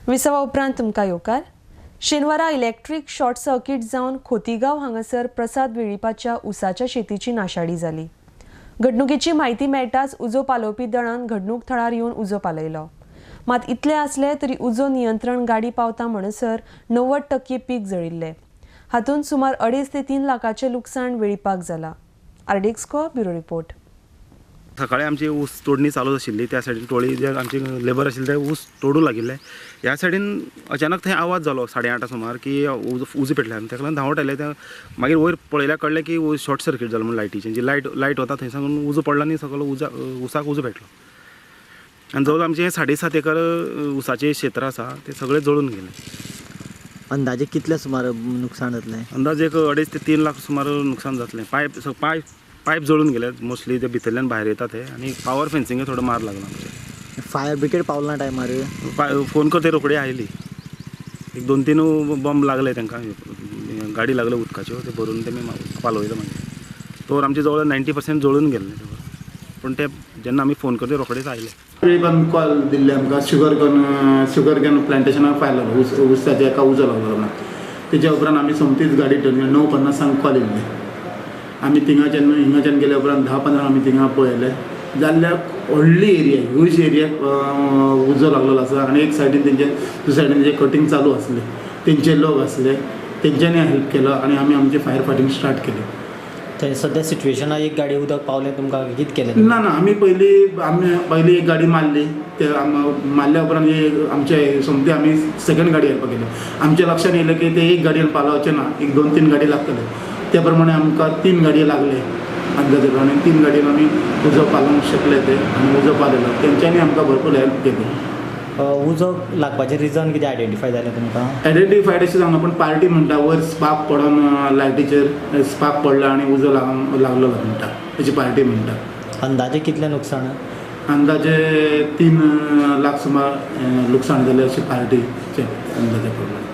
विसवा उपरांत तुमकां येवकार. शेनवारा इलेक्ट्रीक शॉर्ट सर्किट जावन खोतीगांव हांगासर प्रसाद वेळीपाच्या उसाच्या शेतीची नाशाडी जाली. घडणुकेची म्हायती मेळटाच उजो पालोवपी दळान घडणूक थळार येवन उजो पालयलो. मात इतले आसले तरी उजो नियंत्रण गाडी पावता म्हणसर 90% पीक जळिल्ले. हातूंत सुमार 2.5 ते 3 लाखाचें लुकसाण वेळीपाक जाला. आरडीएक्सको ब्युरो रिपोर्ट. सकाळी आमची ऊस तोडणी चालू आशिल्ली, त्या सायडीन टोळी जे आमची लेबर आशिल्ले ते ऊस तोडूं लागिल्ले. ह्या सायडीन अचानक थंय आवाज जालो 8:30 सुमार की उजो पेटले आनी ताका लागून धांवट आयले. ते मागीर वयर पळयल्यार कळ्ळें की शॉर्ट सर्कीट जालो म्हूण लायटीचें, जी लायट वता थंय साकून उजो पडला आनी सगळो उसाक उजो पेटलो. आनी जवळ आमचें 7.5 एकर उसाचें क्षेत्र आसा तें सगळें जळून गेलें. अंदाजे कितलें सुमार नुकसान जातलें? अंदाज एक 2.5 ते 3 लाख सुमार नुकसान जातलें. पायप जळून गेले मोस्टली, ते भितरल्यान भायर येता ते, आनी पावर फेन्सिंगे थोडो मार लागला आमचे. फायर ब्रिगेड पावला ना टायमार? फोन करते रोखडी आयली. एक 2-3 बॉम्ब लागले तांकां, गाडी लागले उदकाच्यो, ते भरून तेमी पालवयले. मागीर तोर आमचे जवळ 90% जळून गेल्ले, पूण ते जेन्ना आमी फोन करते रोखडेच आयले. वेळीपान कॉल दिल्ले आमकां शुगर can प्लांटेशनाक फायर लागलो, उसाच्या एका उजो लागलो म्हणून. तेच्या उपरांत आमी सोमतीच गाडी ठरली. 9:50 कॉल येयल्ले. आमी थिंगाच्यान हिंगाच्यान गेल्या उपरांत 10:15 आमी थिंगा पळयलें जाल्यार व्हडली एरिया, ह्यूज एरिया उजो लागलेलो आसा. आनी एक सायडीन तेंचे, दुसऱ्या सायडीन तेंचे कटींग चालू आसलें, तेंचे लोक आसले, तेंच्यांनी हेल्प केलो आनी आमी आमची फायर फायटींग स्टार्ट केली. थंय सद्या सिट्युएशनाक एक गाडी उदक पावलें तुमकां कितें केलें? ना ना, आमी पयली एक गाडी मारली. ते मारल्या उपरांत आमचे सोमती आमी सेकंड गाडी हाडपाक गेले. आमच्या लक्षांत येयलें की ते एक गाडयेन पालोवचें ना, एक 2-3 गाडी लागतले. त्या प्रमाणे आमकां 3 गाडये लागले अंदाजे प्रमाणे. 3 गाडयेन आमी उजो पालोवंक शकले ते, आनी उजो पालयलो. तेंच्यांनी आमकां भरपूर हेल्प केली. उजो लागपाचें रिजन कितें आयडेंटिफाय जालें तुमकां? आयडेंटिफायड अशें जावना, पूण पार्टी म्हणटा वयर स्पार्क पडोन लायटीचेर स्पार्क पडला आनी उजो लागलो म्हणटा, तेची पार्टी म्हणटा. अंदाजे कितलें नुकसान? अंदाजे 3 लाख सुमार लुकसाण जालें अशें पार्टीचें अंदाजे प्रमाणे.